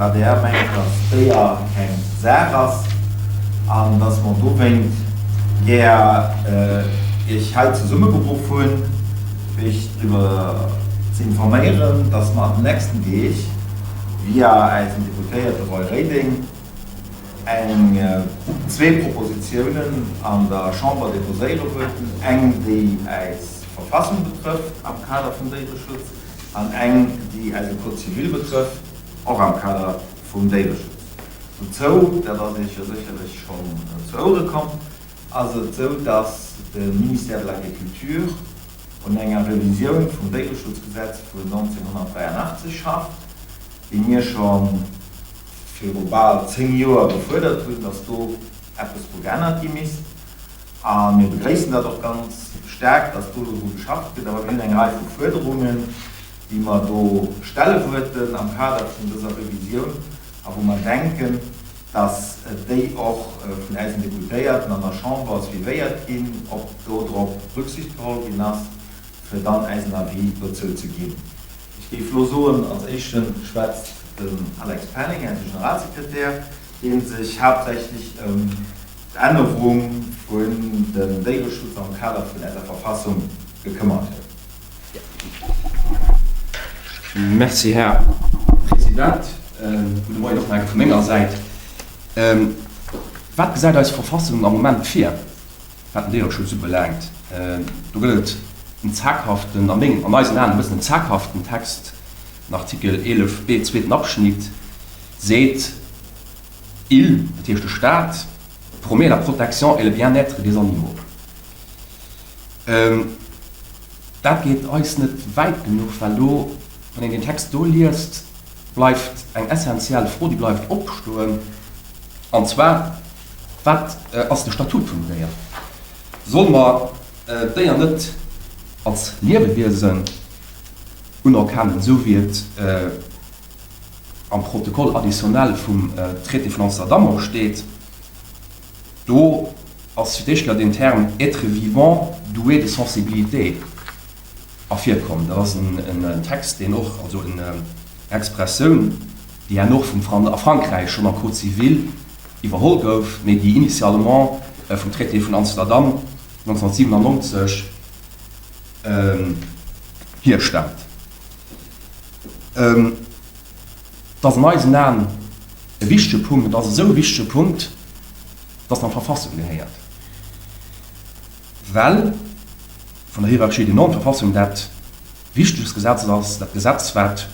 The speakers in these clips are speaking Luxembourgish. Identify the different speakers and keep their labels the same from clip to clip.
Speaker 1: D'adr mengt, datt d'Déier keng Saach ass an datt mer dowéint gär Iech hei zesummegeruff hunn, fir Iech driwwer ze informéieren, datt mer an den nächsten Deeg via äisen Deputéierte Roy Reding eng zwee Propositionen an der Chamber deposéiere wëllten, eng, déi äis Verfassung betrëfft am Kader vum Déiereschutz an eng, déi eise Code civil betrëfft, och am Kader vum Déiereschutz. Dozou, dat ass Iech jo sécherlech schonn zu Ouere komm, ass et esou, dass de Ministère de l'Agriculture un enger Revisioun vum Déiereschutzgesetz vun 1983 schafft, déi mir scho viru bal 10 Joer gefuerdert hunn, dass do eppes dru geännert gi misst. A mir begréissen dat och ganz staark, dass do elo dru geschafft gëtt. Awer mir hunn eng Rei vu Fuerderungen, déi mer do stelle wuerten am Kader vun dëser Revisioun a wou mer denken, dass déi och vun äisen Deputéierten an der Chamber suivéiert ginn, ob do drop Rücksicht geholl ginn ass, fir dann äisen Avis dozou ze ginn. Ech géif elo soen, als Éischte schwätzt den Alex Penning, eise Generalsekretär, dee sech haaptsächlech ëm d'Ännerung vun dem Déiereschutz am Kader vun eiser Verfassung gekëmmert huet.
Speaker 2: Merci, Här President. Gudde Moien och nach eng Kéier vu menger Säit. Wat gesäit eis Verfassung am Moment vir, wat den Déiereschutz ubelaangt? Do gëtt et en zaghaften, a mengen, an eisen Aen e bëssen en zaghaften Text. Den Artikel 11 b, zweeten Abschnitt, seet, Il, dat heescht de Staat, promet la protection et le bien-être des animaux. Dat geet eis net wäit genuch, well do, wann een deen Text do liest, bleift eng essenziell Fro, déi bleift opstoen, an zwar, Wat ass de Statut vum Déier? Solle mer d'Déier net als Liewewiesen unerkennen, esou wéi et am Protocole additionnel vum Traité vun Amsterdam och steet, do ass fir d'éischt Kéier den Term être vivant doué de sensibilité ervirkomm. Dat ass en Text, deen och, also eng Expressioun, déi herno och vum a Frankräich schonn am Code civil iwwerholl gouf, mee déi initialement vum Traité vun Amsterdam 1997 hierstaamt. Et ass an eisen Aen e wichtege Punkt, et ass esou e wichtege Punkt, dass en an d'Verfassung gehéiert, well vun der Hierarchie des normes d'Verfassung dat wichtegst Gesetz ass, dat Gesetz, wat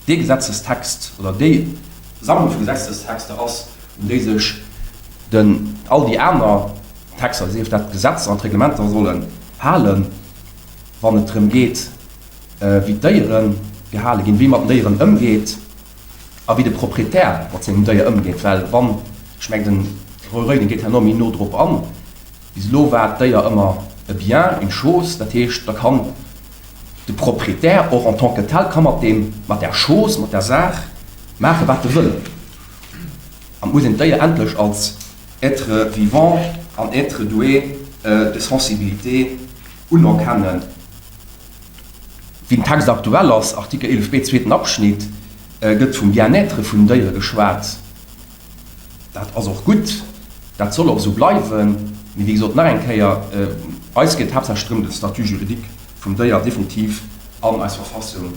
Speaker 2: dee Gesetzestext oder déi Sammlung vu Gesetzestexter ass, un déi sech den all déi aner Texter, sief dat d'Gesetzer an d'Reglementer, sollen halen, wann et drëm geet, wéi d'Déiere gehale ginn, wéi ee mat den Déieren ëmgeet a wéi de Proprietär mat sengem Déier ëmgeet. Well wann, ech mengen den Roy Reding geet herno méi no drop an, bis elo war d'Déier ëmmer e Bien, une chose, dat heescht, da kann de Proprietär och en tant que tel ka mat deem, mat där Chose, mat där Saach maachen, wat e wëll. An et muss een d'Déier endlech als être vivant an être doué de sensibilité unerkennen. Wéi den Text aktuell ass, Artikel 11 b, zweeten Abschnitt, gëtt vum Bien-être vun den Déiere geschwat. Dat ass och gutt, dat soll och esou bleiwen. Mee wéi gesot, nach eng Kéier, eis geet et haaptsächlech drëm, de Statut juridique vum Déier definitiv an eis Verfassung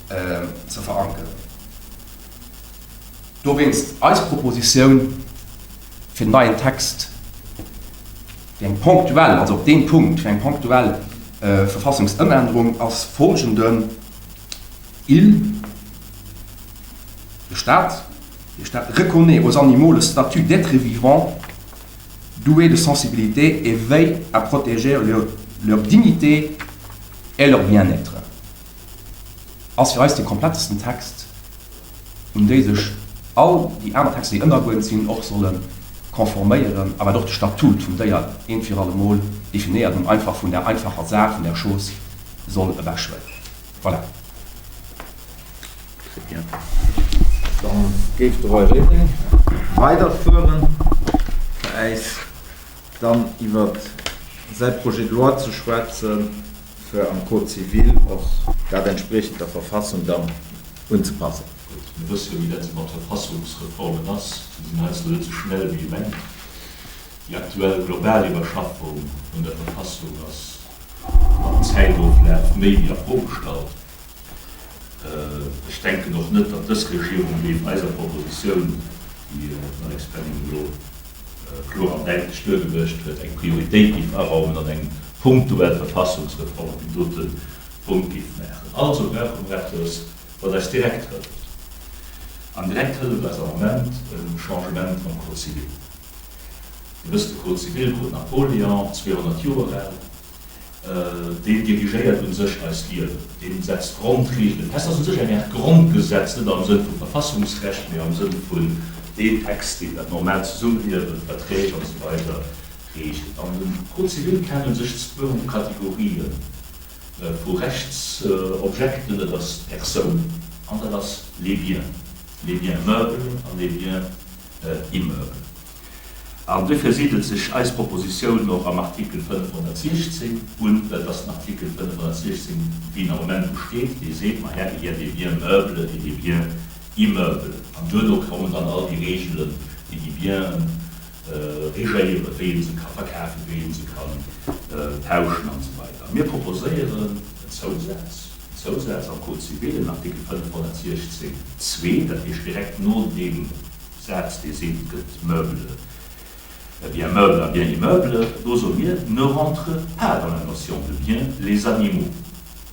Speaker 2: ze verankeren. Dowéinst eis Propositioun fir den neien Text, fir eng ponktuell, also op deem Punkt, fir eng ponktuell Verfassungsëmännerung ass folgenden, Il, de Staat, de Staat reconnaît aux animaux le statut d'êtres vivants doués de sensibilité et veille à protéger leur, leur dignité et leur bien-être. Ass fir eis dee komplettesten Text, un déi sech all déi aner Texter, déi ënnerguent sinn, och solle conforméieren a wat och de Statut vum Déier eent fir allemol definéiert an einfach vun där einfacher Saach, vun där Chose soll ewechhuelen. Voilà.
Speaker 1: Très bien. Da géif de Roy Reding weiderfueren, fir äis dann iwwer säi Projet de loi ze schwätzen, fir am Code civil och dat entspriechend der Verfassung dann unzepassen.
Speaker 3: Mir wësse jo, wéi dat mat Verfassungsreformen ass, Se sinn heiansdo net esou schnell, wéi ee mengt. Déi aktuell global Iwwerschaffung vun der Verfassung ass mam Zäitoflaf méi wéi a Fro gestallt. Ech denken och net, datt dës Regierung géif eiser Propositioun, déi den Alex Penning elo kloer an däitlech duergeluecht huet, eng Prioritéit géif araumen an eng punktuell Verfassungsreform op deem dote Punkt géif maachen. Also brauche mer eppes, wat eis direkt hëlleft. An direkt hëlleft eis am Moment e Changement am Code civil. Dir wësst, de Code civil, Code Napoléon, 200 Joer al, deen dirigéiert u sech eist Liewen, dee setzt Grondreegele fest, ass u sech eng Aart Grondgesetz, net am Sënn vu Verfassungsrecht, mee am Sënn vun deem Text, deen dat normaalt Zesummeliewen, d'Verträg an esou weider reegelt. An de Code civil kennt u sech zwou Kategorien vu Rechtsobjekten, dat ass d'Persoun an dat ass les biens, les biens meubles an les biens immeubles. An duerfir sidelt sech eis Propositioun och am Artikel 516 un, well et ass den Artikel 516, wéi en am Moment besteet, dee seet, Ma här, il y a des biens meubles et des biens immeubles. An duerno kommen dann all déi Regeln, déi déi Bienen regéieren, wéi ee se ka verkafen, wéi ee se kann tauschen an esou weider. Mir proposéieren en Zousaz, en Zousaz am Code civil, den Artikel 516 zwee, dat heescht direkt no deem Saz, dee seet, et gëtt Meuble, bien meuble a bien immeuble, do soe mir, ne rentrent pas dans la notion de bien les animaux.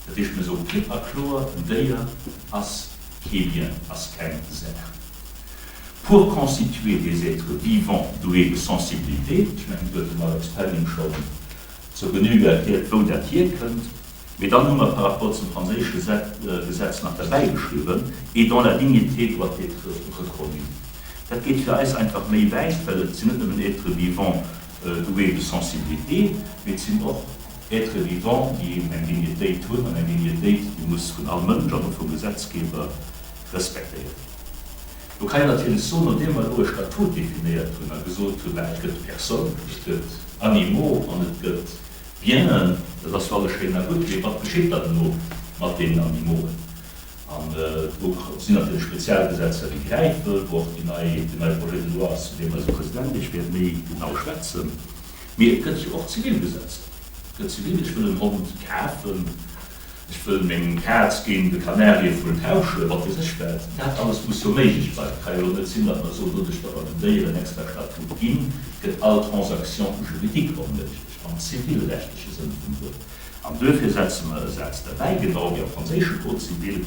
Speaker 3: Dat heescht, mir soe klipp a kloer, en Déier ass kee Bien, ass keng Saach. Pour constituer des êtres vivants doués de sensibilité, ech mengen, do huet den Alex Penning schonn zur Genüge erkläert, wou dat hierkënnt, mee dann hu mer par rapport zum franséische Gesetz nach derbäigeschriwwen, et dont la dignité doit être reconnue. Dat geet fir eis einfach méi wäit, well et sinn net nëmmen Êtres vivants doués de sensibilité, mee et sinn och Êtres vivants, déi eben eng Dignitéit hunn, an eng Dignitéit, déi muss vun all Mënsch an och vum Gesetzgeber respektéiert ginn. Do kann een natierlech soen, nodeem mer elo e Statut definéiert hunn a gesot hunn, bah, et gëtt Personnes, et gëtt Animaux an et gëtt Bienen, dat ass jo alles schéin a gutt, mee wat geschitt dann elo mat deenen Animauxen? An do sinn natierlech Spezialgesetzer, déi gräifen, wou och déi nei, deen neie Projet de loi ass, zu deem eise President Iech wäert méi genau schwätzen. Mee et gëtt jo och Zivilgesetzer. Et gëtt Zivil, ech wëll en Hond kafen, Ech wëll meng Kaz géint e Kanarievull tauschen, wat weess ech wat. Dat alles muss jo méiglech bleiwen. Et ka jo elo net sinn, datt mer soen, doduerch datt mer den Déieren en extra Statut ginn, gëtt all Transaction juridique onméiglech, am zivilrechtleche Sënn vum Wuert. An duerfir setze mer e Saz derbäi, genau wéi am franséische Code civil,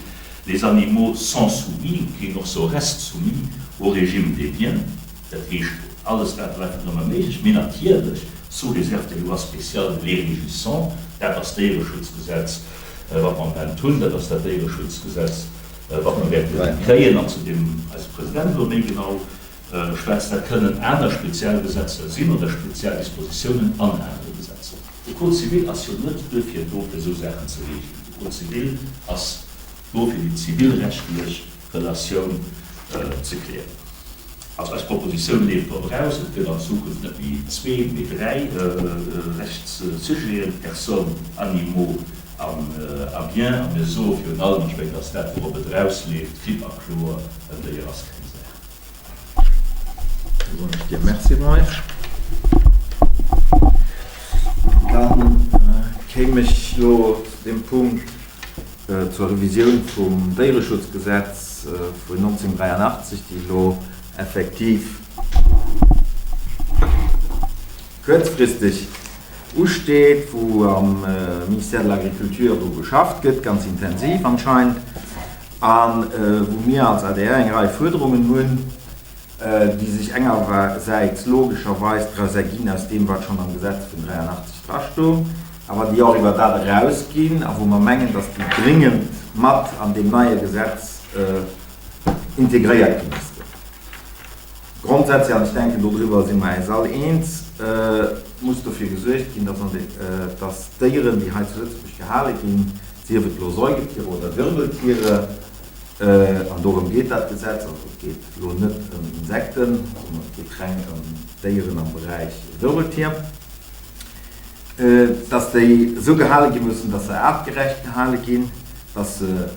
Speaker 3: Les animaux sont soumis, kéint och soe restent soumis, au régime des biens. Dat heescht, alles dat bleift nach ëmmer méiglech, mee natierlech sous réserve des lois spéciales les régissant. Dat ass d'Déiereschutzgesetz, wat mer am Moment hunn, dat ass dat Déiereschutzgesetz, wat mer wäerte kréien an zu deem eise President elo méi genau schwätzt. Dat kënnen aner speziell Gesetzer sinn oder speziell Dispositiounen an anere Gesetzer. De Code civil ass jo net duerfir do, fir esou Saachen ze regelen. De Code civil ass do, fir déi zivilrechtlech Relatioun ze klären. Also eis Propositioun leeft drop eraus, et gëtt an Zukunft net méi zwee, mee dräi Rechtssujeten, Personnes, animaux a biens. A mir soe virun allem, an ech mengen, dat ass dat, wourop et erausleeft, klipp a kloer, En Déier ass keng Saach.
Speaker 1: Da soen ech dir Merci, Meisch. Dann kéim ech elo zu deem Punkt, zur Revisioun vum Déiereschutzgesetz vun 1983, déi elo effektiv kuerzfristeg usteet, wou am Ministère de l'Agriculture dru geschafft gëtt, ganz intensiv anscheinend, a wou mir als adr eng Rei Fuerderungen hunn, déi sech engersäits logescherweis draus erginn aus deem, wat schonn am Gesetz vun 83 drastoung, awer déi och iwwer dat erausginn a wou mer mengen, dass déi dringend mat an deem neie Gesetz integréiert gi missten. Grondsätzlech, an ech denken, dodriwwer si mer äis all eens, muss dofir gesuergt ginn, dass an de, dass d'Déieren, déi hei zu Lëtzebuerg gehale ginn, sief et elo Säugetiere oder Wirbeltiere, an dorëm geet dat Gesetz, also et geet elo net ëm Insekten, sondern et geet reng ëm Déieren am Beräich Wirbeltier, dass déi esou gehale gi mussen, dass se aartgerecht gehale ginn, dass se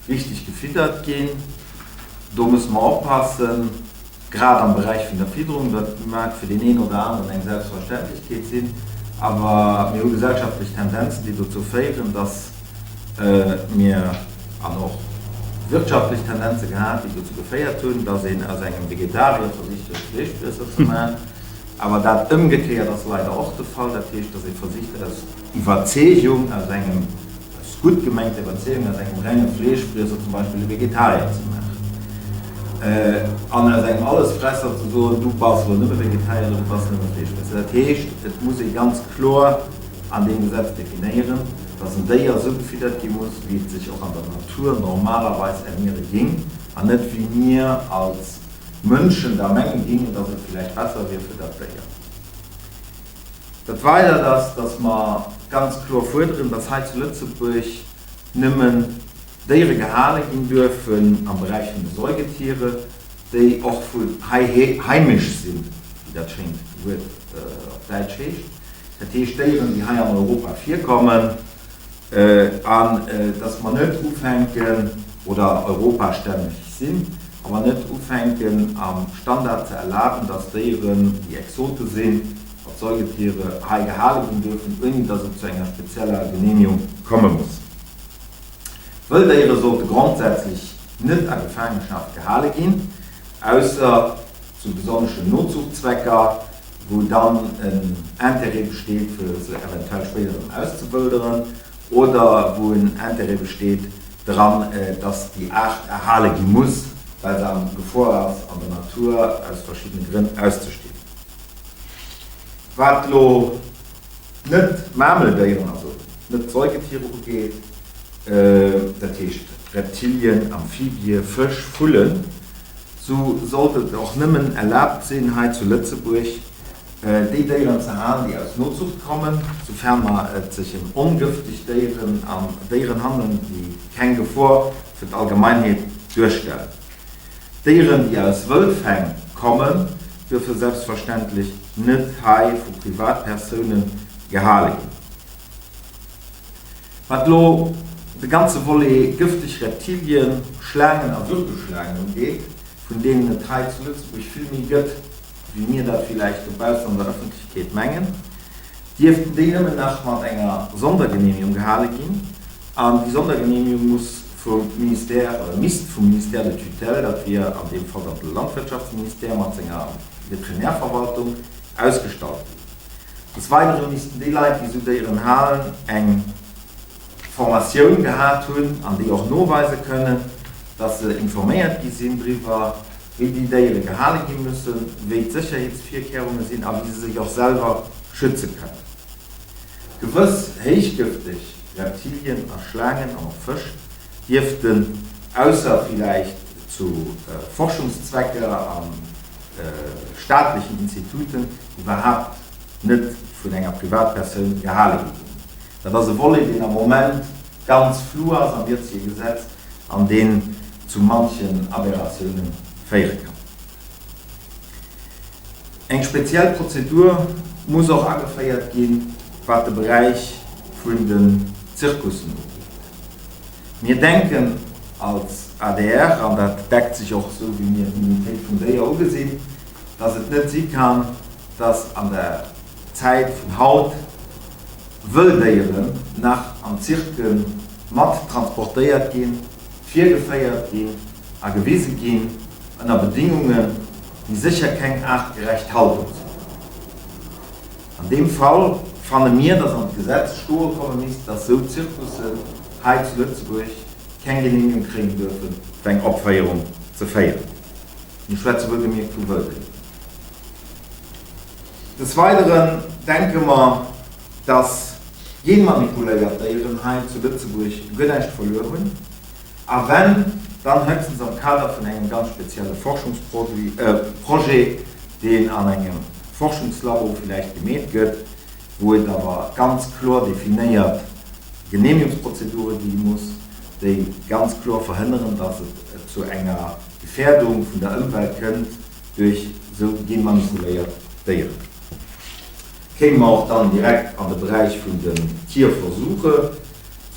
Speaker 1: richteg gefiddert ginn. Do musse mer oppassen, grad am Beräich vun der Fidderung. Dat mag fir deen een oder aneren eng Selbstverständlechkeet sinn, awer mir hu gesellschaftlech Tendenzen, déi dozou féieren, dass mir, an och wirtschaftlech Tendenze gehat, déi dozou geféiert hunn, dass een aus engem Vegetarier versicht huet, Fleeschfriesser ze maachen. Awer dat ëmgekéiert ass leider och de Fall, dat heescht, dass ee versicht aus Iwwerzeegung, aus engem, aus gutt gemengter Iwwerzeegung, aus engem renge Fleeschfriesser zum Beispill e Vegetarier ze maachen an aus engem Allesfresser ze soen, du bass elo nëmme Vegetarier oder du bass nëmme Fleeschfriesser. Dat heescht, et muss ee ganz kloer an deem Gesetz definéieren, dass en Déier esou gefiddert gi muss, wéi et sech och an der Natur normalerweis erniere géing an net wéi mir als Mënschen da menge gingen, dass et villäicht besser wier fir dat Déier. Dat Weidert ass, dass mer ganz kloer fuerderen, dass hei zu Lëtzebuerg nëmmen Déiere gehale ginn duerfen am Beräich vun de Säugetiere, déi och vun hei heimisch sinn, wéi dat schéint Wuert op Däitsch heescht, dat heescht Déieren, déi hei an Europa virkommen. An dass mer net ufänken, oder europastämmeg sinn, awer net ufänken am Standard ze erlaben, dass Déieren, déi Exote sinn, als Säugetiere hei gehale ginn duerfen, ouni dass et zu enger spezieller Genehmigung komme muss. Wëlldéiere sollte grondsätzlech net a Gefaangeschaft gehale ginn, ausser zu besonneschen Nozuchtzwecker, wou dann en Intérêt besteet, fir se eventuell spéider erëm auszewëlderen, oder wou en Intérêt besteet dran, dass déi Aart erhale gi muss, well se a Gefor ass, an der Natur aus verschiddene Grënn auszestierwen. Wat elo d'Net-Mameldéieren, also d'Net-Säugetiere ugeet, dat heescht Reptilien, Amphibie, Fësch, Vullen, Sou sollt et och nëmmen erlaabt sinn, hei zu Lëtzebuerg déi Déieren ze halen, déi aus Nozucht kommen, soufern mer et sech ëm ongëfteg Déieren an Déieren handelen, déi keng Gefor fir d'Allgemeinheet duerstellen. Déieren, déi aus Wëllfäng kommen, duerfe selbstverständlech net hei vu Privatpersoune gehale ginn. Wat elo de ganze Volet gëfteg Reptilien, Schlaangen a Würgeschlaangen ugeet, vun deenen et hei zu Lëtzebuerg vill méi gëtt, wéi mir dat villäicht dobaussen an der Ëffentlechkeet mengen, dierften déi nëmmen nach mat enger Sondergenehmigung gehale ginn. An déi Sondergenehmigung muss vum Ministère, oder misst vum Ministère de tutelle, dat wier an deem Fall dann de Landwirtschaftsministère mat senger Veterinärverwaltung, ausgestallt ginn. Des Weidere missten déi Leit, déi esou Déieren halen, eng Formatioun gehat hunn an déi och noweise kënnen, dass se informéiert gi sinn driwwer, wéi déi Déiere gehale gi müssen, wéi d'Sécherheetsvirkehrunge sinn a wéi se sech och selwer schütze kënnen. Gewëss héichgëfteg Reptilien a Schlaangen an och Fësch dierften, ausser villäicht zu Forschungszwecker a staatlechen Instituten, iwwerhaapt net vun enger Privatpersoun gehale gi ginn. Dat ass e Volet, deen am Moment ganz flou ass am jëtzege Gesetz an deen zu manchen Aberratioune féiere kann. Eng speziell Prozedur muss och ageféiert ginn, wat de Beräich vun den Zirkussen ugeet. Mir denken als adr, an dat deckt sech och esou wéi mir d'Dignitéit vum Déier ugesinn, dass et net si kann, dass an der Zäit vun haut Wëlldéieren nach an Zirke mat transportéiert ginn, virgeféiert ginn a gewise ginn ënner Bedingungen, déi sécher keng aartgerecht Haltung sinn. An deem Fall fanne mir, dass an d'Gesetz stoe komme misst, dass esou Zirkussen hei zu Lëtzebuerg keng Genehmigung kréien duerfen, fir eng Opféierung ze féieren. Mir schwätze wuelgemierkt vu Wëlldéieren. Des Weideren denke mer, dass genmanipuléiert Déieren hei zu Lëtzebuerg guer näischt verluer hunn, a wenn, dann höchstens am Kader vun engem ganz spezielle Forschungsprojet, deen an engem Forschungslabo villäicht gemeet gëtt, wou et awer ganz kloer definéiert Genehmigungsprozedure gi muss, déi ganz kloer verhënneren, dass et zu enger Gefährdung vun der Ëmwelt kënnt duerch esou genmanipuléiert Déieren. Kéime mer och dann direkt an de Beräich vun den Tierversuche.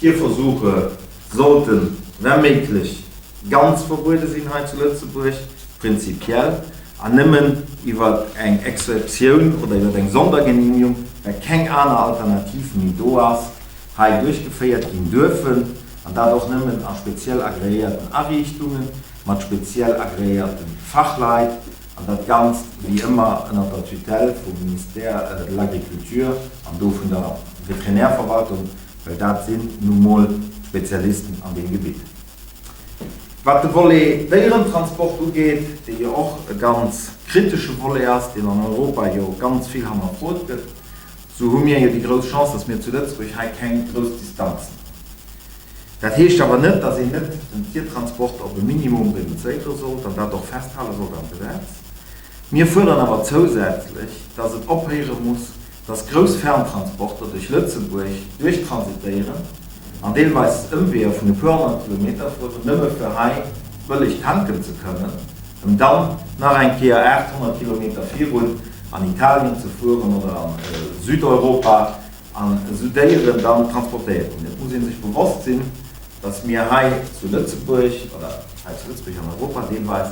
Speaker 1: Tierversuche sollten, wa méiglech, ganz verbuede sinn hei zu Lëtzebuerg, prinzipiell, an nëmmen iwwer eng Exceptioun oder iwwer eng Sondergenehmigung, well keng aner Alternativ méi do ass, hei duerchgeféiert ginn duerfen, an dat och nëmmen a speziell agreéierten Ariichtungen, mat speziell agreéierte Fachleit, an dat Ganzt wéi ëmmer ënnert der Tutelle vum Ministère de l'Agriculture an do vun der Veterinärverwaltung, well dat sinn nu mol d'Spezialisten an deem Gebitt. Wat de Volet Déierentransport ugeet, dee jo och e ganz kritesche Volet ass, deen an Europa jo ganz vill hannerfrot gëtt, sou hu mir jo déi grouss Chance, dass mir zu Lëtzebuerg hei keng grouss Distanzen hunn. Dat heescht awer net, dass een net den Tiertransport op e Minimum reduzéiere sollt an dat och festhale sollt am Gesetz. Mir fuerderen awer zousätzlech, dass et ophéiere muss, dass grouss Ferntransporter duerch Lëtzebuerg duerchtransitéieren an deelweis Ëmweeër vun e puer honnert Kilometer fueren, nëmme fir hei bëlleg tanken ze kënnen, ëm dann nach eng Kéier 800 Kilometer virun an Italien ze fueren oder a Südeuropa an esou Déieren dann transportéiert ginn. Et muss ee sech bewosst sinn, dass mir hei zu Lëtzebuerg, oder hei zu Lëtzebuerg an Europa deelweis,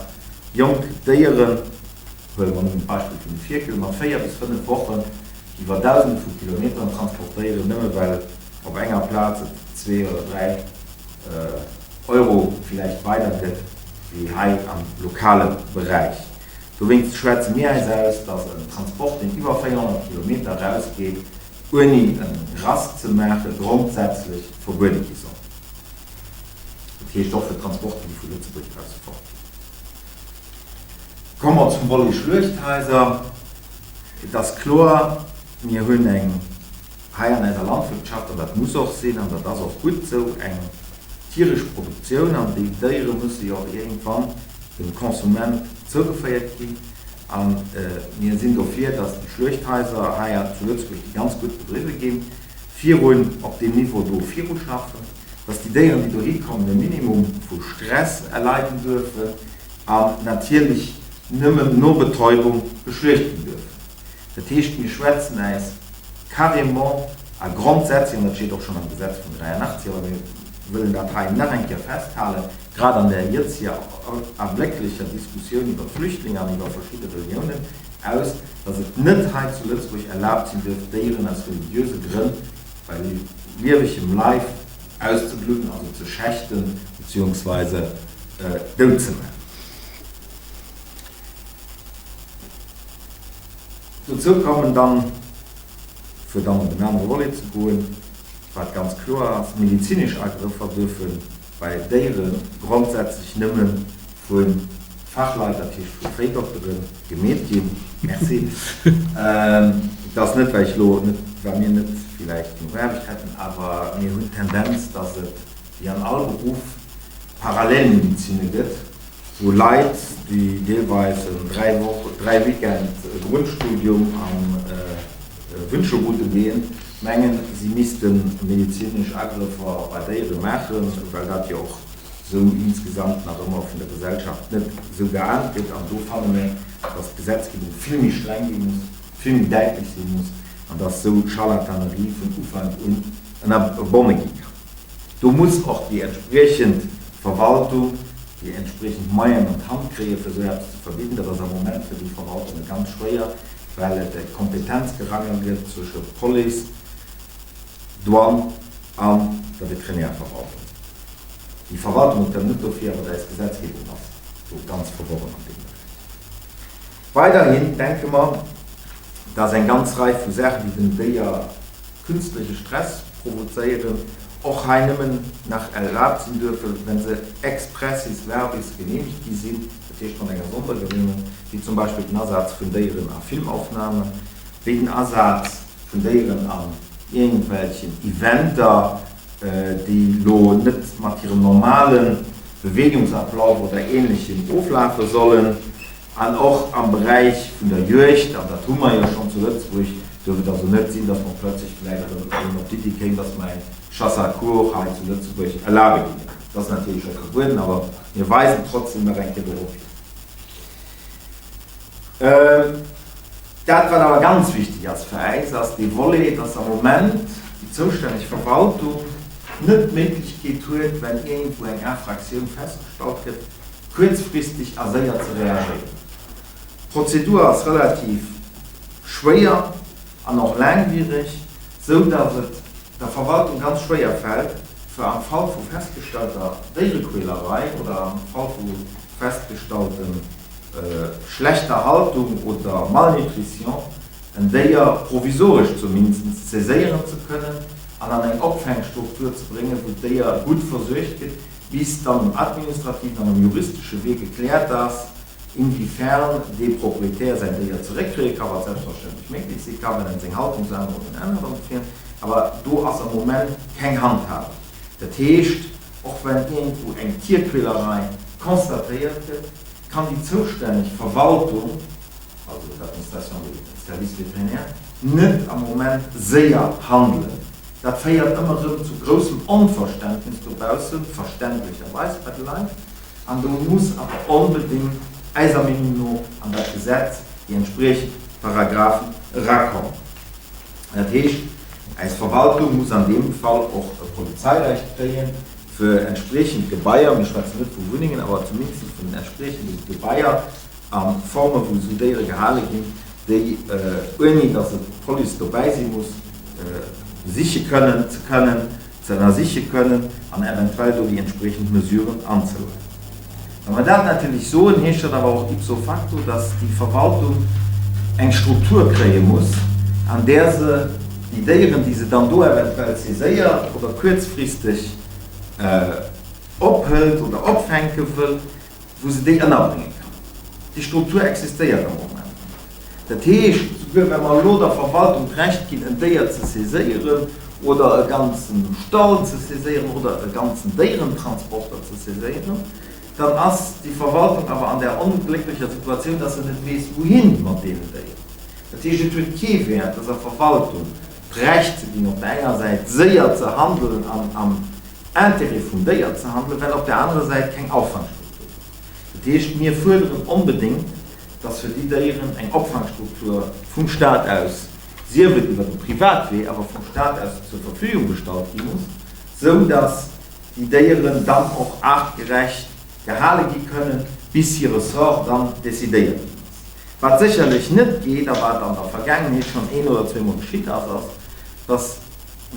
Speaker 1: jonk Déieren, huele mer nëmmen d'Beispill vun de Fierkel, mat 4 bis 5 Wochen iwwer Dausende vu Kilometeren transportéieren, nëmme well op enger Plaz et zwee oder dräi Euro villäicht weider gëtt wéi hei am lokale Beräich. Dowéinst schwätze mir äis aus, dass en Transport, deen iwwer 400 Kilometer erausgeet, ouni en Rast ze maachen, grondsätzlech verbuede gi soll. Dat heescht och fir Transporten, déi vu Lëtzebuerg aus fortginn. Komme mer zum Volet Schluechthaiser. Et ass kloer, mir hunn eng hei an eiser Landwirtschaft, an dat muss och sinn an dat ass och gutt esou, eng tieresch Produktioun an déi Déiere musse jo och iergendwann dem Konsument zougeféiert ginn. A mir sinn dofir, dass déi Schluechthaiser hei zu Lëtzebuerg, déi ganz gutt bedriwwe ginn, virun op deem Niveau do viruschaffen, dass déi Déieren, déi dohi kommen, e Minimum vu Stress erleiden duerfen an natierlech nëmmen no Betäubung geschluecht ginn duerfen. Dat heescht, mir schwätzen äis carrément a grondsätzlech, an dat steet och schonn am Gesetz vun 83, awer mir wëllen dat hei nach eng Kéier festhalen, grad an där jëtziger ablécklecher Diskussioun iwwer d'Flüchtlinge an iwwer verschidde Reliounen, aus, dass et net hei zu Lëtzebuerg erlaabt sinn duerf, Déieren aus religiöse Grënn bei liewegem Leif auszebludden, also ze schächten beziehungsweise dout ze maachen. Dozou kommen dann, fir dann op en anere Volet ze goen, wat ganz kloer ass, Medezinesch Agrëffer duerfe bei Déiere grondsätzlech nëmme vu Fachleit, dat heescht vu Véidoktere gemeet ginn. Merci. Et ass net, well ech elo net, well mir net villäicht genuch Aarbecht hätten, awer mir hunn d'Tendenz, dass et wéi an all Beruff Parallelmedizine gëtt, wou Leit, déi deelweis en 3 Woch, 3 Weekend Grundstudium an Wünschelrute gehen, mengen, si misste medezinesch Agrëffer bei Déiere maachen, well dat jo och esou insgesamt nach ëmmer vun der Gesellschaft net esou geahnt gëtt. An do fanne mir, dass d'Gesetzgebung vill méi streng gi muss, vill méi däitlech si muss an dass esou Scharlatanerie vun Ufank un ënnerbonne gi kann. Do muss och déi entspriechend Verwaltung déi entspriechend Moyenen an d'Hand kréien, fir esou eppes ze verbidden. Dat ass am Moment fir déi Verwaltunge ganz schwéier, well et e Kompetenzgerangel gëtt zwësche Police, Douane an der Veterinärverwaltung. Déi Verwaltung huet dat net dofir, awer eis Gesetzgebung ass do ganz verworren an deem Beräich. Weiderhin denke mer, dass eng ganz Rei vu Saachen, déi dem Déier künstleche Stress provozéieren, och hei nëmmen nach erlaabt sinn duerfen, wenn se expressis verbis genehmigt gi sinn, dat heescht mat enger Sondergenehmung, wéi zum Beispill den Asaz vun Déieren a Filmaufnahmen, wéi den Asaz vun Déieren an iergendwelchen Eventer, déi elo net mat hirem normale Bewegungsablauf oder Ähnlechem oflafe sollen. An och am Beräich vun der Juegd, an dat hu mer jo schonn zu Lëtzebuerg, duerf et also net sinn, datt mer plötzlech vläicht erëm op d'Iddi kéim, datt mer eng Chasse à courre hei zu Lëtzebuerg erlabe gingen. Dat ass natierlech scho verbueden, awer mir weisen trotzdem nach eng Kéier dorop hin. Dat, wat awer ganz wichtig ass fir äis, ass dee Volet, datt am Moment déi zoustänneg Verwaltung. net d'Méiglechkeet huet, wenn iergendwou eng Infraktioun festgestallt gëtt, kuerzfristeg a séier ze reagéieren. D'Prozedur ass relativ schwéier an och laangwiereg, sou datt et der Verwaltung ganz schwéier fält, fir am Fall vu festgestallter Déierequälerei oder am Fall vu festgestalltem schlechter Haltung oder Malnutrition en Déier provisoresch zumindest saiséieren ze kënnen an an eng Opfänkstruktur ze bréngen, wou d'Déier gutt versuergt gëtt, bis dann um administrativen an um juristesche Wee gekläert ass, inwiefern dee Proprietär säin Déier zeréckkréie ka, wat selbstverständlech méiglech si ka, well en seng Haltungsännerungen ännert an dofir. Awer do ass am Moment keng Handhabung. Dat heescht, och wenn iergendwou eng Tierquälerei constatéiert gëtt, kann déi zoustänneg Verwaltung, also d'Administration des services vétérinaires, net am Moment séier handelen. Dat féiert ëmmer erëm zu groussem Onverständnis dobaussen, verständlecherweis bei de Leit. An do muss awer onbedéngt, eiser Meenung no, an dat Gesetz déi entspriechend Paragraphen erakommen. Dat heescht, eis Verwaltung muss an deem Fall och e Polizeirecht kréien, fir entspriechend Gebaier, mir schwätzen net vu Wunnengen, awer zumindest vun den entspriechende Gebaier a Formen, wou esou Déiere gehale ginn, déi, ouni datt et d'Police dobäi si muss, besiche kënnen, ze kënnen. ze ënnersiche kënnen an eventuell do déi entspriechend Mesuren anzeleien. Wa mer dat natierlech soen, heescht dat awer och ipso facto, dass déi Verwaltung eng Struktur kréie muss, an där se déi Déieren, déi se dann do eventuell saiséiert oder kuerzfristeg ophëlt oder opfänke wëll, wou se déi ënnerbrénge kann. Déi Struktur existéiert am Moment net. Dat heescht, souguer wa mer elo der Verwaltung d'Recht ginn, en Déier ze saiséieren oder e ganze Stall ze saiséieren oder e ganzen Déierentransporter ze saiséieren, dann ass déi Verwaltung awer an där onglécklecher Situatioun, dass se net weess, wouhin mat deenen Déieren. Dat heescht, et huet kee Wäert, dëser Verwaltung d'Recht ze ginn, op der enger Säit séier ze handelen an am Intérêt vum Déier ze handelen, well op der anerer Säit keng Auffangstruktur do ass. Dat heescht, mir fuerderen onbedéngt, dass fir déi Déieren eng Opfangstruktur vum Stat aus, sief et iwwer de Privatwee, awer vum Stat aus zur Verfügung gestallt gi muss, sou dass déi Déieren dann och aartgerecht gehale gi kënnen, bis hire Sort dann decidéiert ginn ass. Wat sécherlech net geet a wat an der Vergaangenheet schonn een oder zweemol geschitt ass, ass, dass,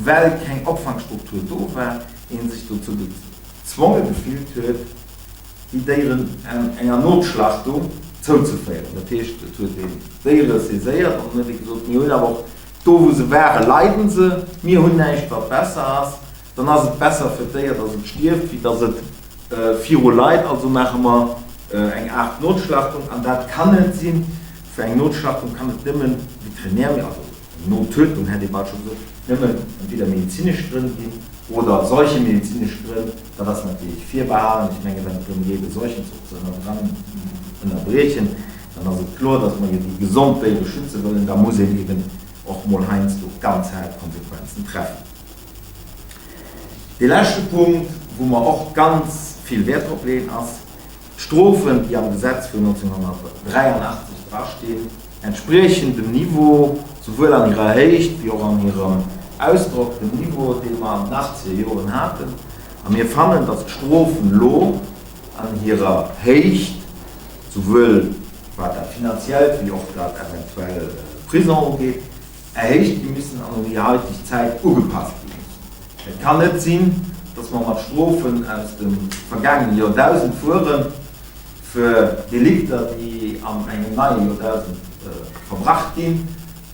Speaker 1: well keng Opfangstruktur do war, ee sech dozou gezwonge gefillt huet, déi Déieren enger Notschlachtung zouzeféieren. Dat heescht, et huet een d'Déiere saiséiert an dann huet ee gesot, mir hunn awer och do wou se waren, leiden se, mir hunn näischt wat besser ass, dann ass et besser fir d'Déier, datt et stierft, wéi datt et viru leit, also maache mer eng Aart Notschlachtung. An dat kann net sinn. Fir eng Notschlachtung kann et nëmmen veterinär, also eng Nottötung hätt ee bal scho gesot, nëmmen entweder medezinesch Grënn ginn oder seuchemedezinesch Grënn. Dat ass natierlech virbehalen. Ech menge wann et drëm geet e Seuchenzuch ze ënnerbriechen, dann ass et kloer, datt mer jo déi gesond Déiere schütze wëllen. Da muss een eben och mol heiansdo ganz haart Konsequenzen treffen. Dee leschte Punkt, wou mer och ganz vill Wäert drop leeën, ass, D'Strofen, déi am Gesetz vun 1983 drastinn, entspriechen dem Niveau, souwuel an hirer Héicht wéi och an hirem Ausdrock, dem Niveau, dee mer an den achtzeger Joren haten. A mir fannen, datt d'Strofen elo an hirer Héicht, souwuel wat dat Finanziellt wéi och dat eventuell Prison ugeet, erhéicht gi müssen an un déi haiteg Zäit ugepasst gi müssen. Et kann net sinn, dass mer mat Strofen aus dem vergaangene Joerdausend fueren, fir Delikter, déi an engem neie Joerdausend verbrach ginn,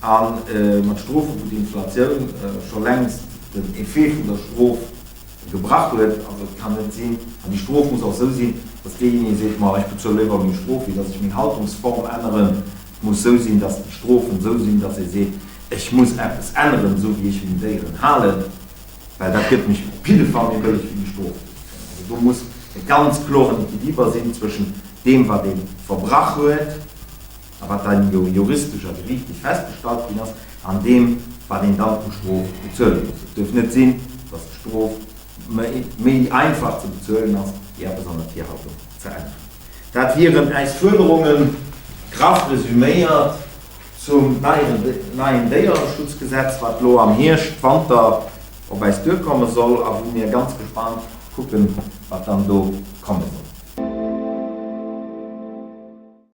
Speaker 1: a mat Strofen, wou d'Inflatioun scho längst den Effet vun der Strof gebrach huet. Also et kann net sinn, an déi Strof muss och esou sinn, dass deejéinege seet, ma ech bezuele léiwer meng Strof, wéi dass ech meng Haltungsform änneren. Et muss esou sinn, dass déi Strofen esou sinn, dass ee seet, ech muss eppes änneren, esou wéi ech meng Déieren halen, well dat gëtt mech op jidde Fall méi bëlleg wéi déi Strof, déi ech kréien. Also do muss e ganz kloren Equiliber sinn zwëschen deem, wat ee verbrach huet a wat dann jo juristesch a geriichtlech festgestallt ginn ass, an deem, wat een dann u Strof bezuele muss. Et duerf net sinn, dass d'Strof méi einfach ze bezuelen ass, wéi eppes an der Tierhaltung ze änneren. Dat wieren äis Fuerderungen, graff resüméiert, zum neien Déiereschutzgesetz, wat elo am Hierscht, Wanter. op eis duerkomme soll a wou mir ganz gespaant kucken, wat dann do komme soll.